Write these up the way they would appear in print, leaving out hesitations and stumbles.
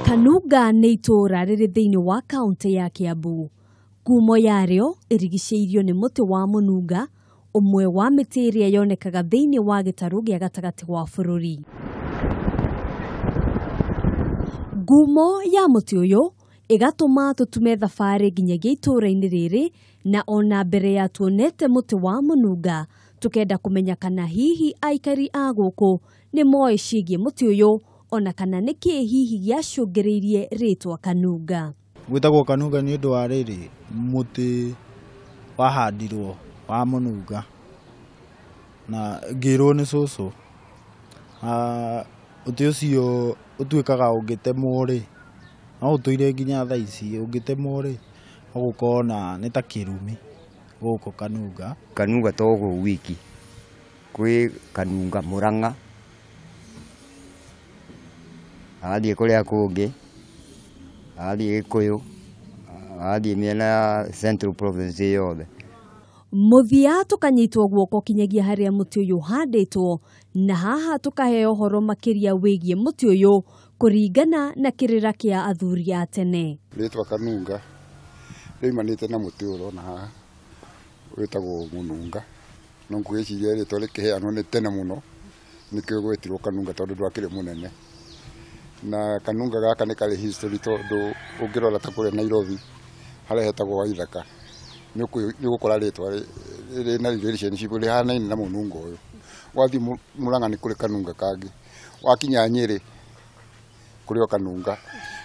Kanunga nĩ itũũra rĩrĩ thĩinĩ wa kaũntĩ ya Kiambu. Ngumo yarĩo ĩrigicĩirio nĩ mũtĩ wa mũnunga, ũmwe wa mĩtĩ ĩrĩa yonekaga thĩinĩ wa gĩtarũ gĩa gatagatĩ wa bũrũri. Ngumo ya mũtĩ ũyũ ĩgatũma tũtume thabarĩ nginyagia itũũra-inĩ rĩrĩ, na ona mbere ya tuonete mũtĩ wa mũnunga, tũkenda kũmenya kana hihi aikari a gũkũ nĩ moĩ ciĩgiĩ mũtĩ ũyũ, ona kana nĩkĩĩ hihi gĩacũngĩrĩirie rĩtwa Kanunga. Gwĩtagwo Kanunga nĩ ũndũ wa rĩrĩ, mũtĩ wahandirwo wa mũnunga na ngĩrwo nĩ cũcũ, mũtĩ ũcio ũtuĩkaga ũngĩtemwo rĩ, no ũtũire nginya thaa ici, ũngĩtemwo rĩ, no gũkorwo na nĩ ta kĩrumi gũkũ Kanunga. Kanunga to ũguo wiki, kwĩ Kanunga Mũrang'a, agathiĩ kũrĩa kũngĩ, agathiĩ Gĩkũyũ, agathiĩ mĩena ya Central Province yothe. Mũthia tũkanyitwo guoko kinyagia harĩa mũtĩ ũyũ ũhandĩtwo, na haha tũkaheo ũhoro makĩria wĩgiĩ mũtĩ ũyũ kũringana na kĩrĩra kĩa athuri a tene. Rĩtwa Kanunga rĩumanĩte na mũtĩ ũyũ ũrona haha wĩtagwo mũnunga, no ngwĩciria rĩtwa rĩkĩheanwo nĩ tene mũno nĩkĩo gwetirwo Kanunga tondũ ndwakĩrĩ mũnene. Na Kanunga gaka nĩ karĩ history tondũ ũngĩrora ta kũrĩa Nairobi harĩa hetagwo Waithaka nĩ ũgũkora rĩtwa rĩna relationship rĩhanaine na mũnunga ũyũ. Wathiĩ Mũrang'a nĩ kũrĩ Kanunga kangĩ, wakinya Nyĩrĩ kũrĩ o Kanunga.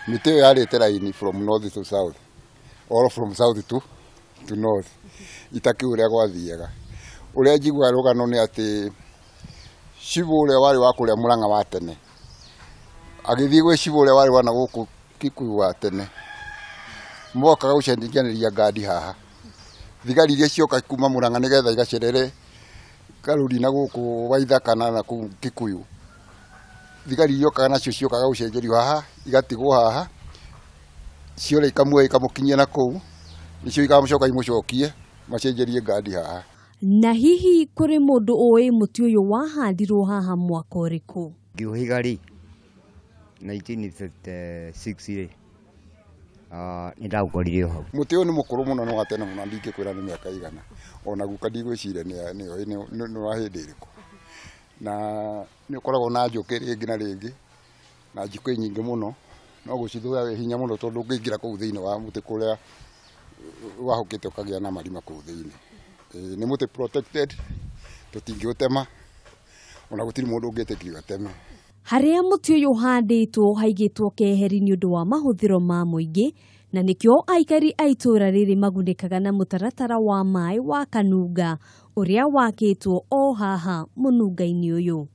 Mĩtĩ ĩyo yarĩte raini from north to south or from south to north, itakĩũĩ ũrĩa gwathiaga. Ũrĩa njiguaga rũgano nĩ atĩ cibũ ũrĩa warĩ wa kũrĩa Mũrang'a wa tene agĩthiĩ gwĩ cibũ ũrĩa warĩ wa na gũkũ Kikuyu wa tene, mokaga gũcenjanĩria ngandi haha. Thigari iria cioka kuma Mũrang'a nĩgetha igacerere Karuri na gũkũ Waithaka na kũu Kikuyu, thigari iria okaga nacio ciokaga gũcenjerio haha, igatigwo haha, ciora ikamuoya ikamũkinyia na kũu, nĩcio igacoka imũcokie macenjerie ngandi haha. Na hihi kũrĩ mũndũ ũĩ mũtĩ ũyũ wahandirwo haha mwaka ũrĩkũ? Ngĩũhiga rĩ 1956 rĩ, nĩ ndaũkorire o hau. Mũtĩ ũyũ nĩ mũkũrũ mũno, nĩ wa tene mũno, ndingĩkwĩra nĩ mĩaka igana, ona guka ndigwĩciria nĩ wa hĩndĩ ĩrĩkũ. Na nĩ ũkoragwo na njũkĩ rĩngĩ na rĩngĩ na njũkĩ nyingĩ mũno, no gũcithũa wĩ hinya mũno tondũ ũngĩingĩra kũu thĩinĩ wa mũtĩ kũrĩa wahũkĩte ũkagĩa na marima kũu thĩinĩ. Nĩ mũtĩ protected, tũtingĩũtema, ona gũtirĩ mũndũ ũngĩtĩkĩrio ateme. Harĩa mũtĩ ũyũ ũhandĩtwo haigĩtwo keheri nĩ ũndũ wa mahũthĩro ma mũingĩ, na nĩkĩo aikari a itũũra rĩrĩ magunĩkaga na mũtaratara wa maĩ wa Kanunga ũrĩa wakĩtwo o haha mũnunga-inĩ ũyũ.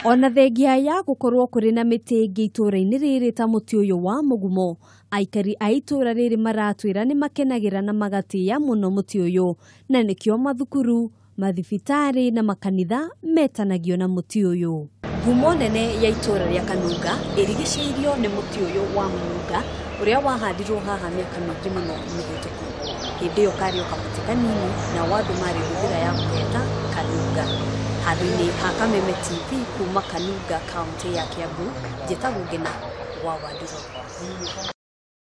Ona thengia ya gũkorwo kũrĩ na mĩtĩ ĩngĩ itũũra-inĩ rĩrĩ ta mũtĩ ũyũ wa mũgumo, aikari a itũũra rĩrĩ maratwĩra nĩ makenagĩra na magatĩĩa mũno mũtĩ ũyũ, na nĩkĩo mathukuru, mathibitarĩ na makanitha metanagio na mũtĩ ũyũ. Ngumo nene ya itũũra rĩa Kanunga ĩrigicĩirio nĩ mũtĩ ũyũ wa mũnunga ũrĩa wahandirwo haha mĩaka mĩingĩ mũno mĩhĩtũku. Hĩndĩ ĩyo karĩ o kamũtĩ kanini na andũ marĩ hũthĩra ya gũgeta Kanunga. Handũ-inĩ ha Kameme TV kuma Kanunga kaũntĩ ya Kiambu, njĩtagwo Ngina wa Wandũrũ.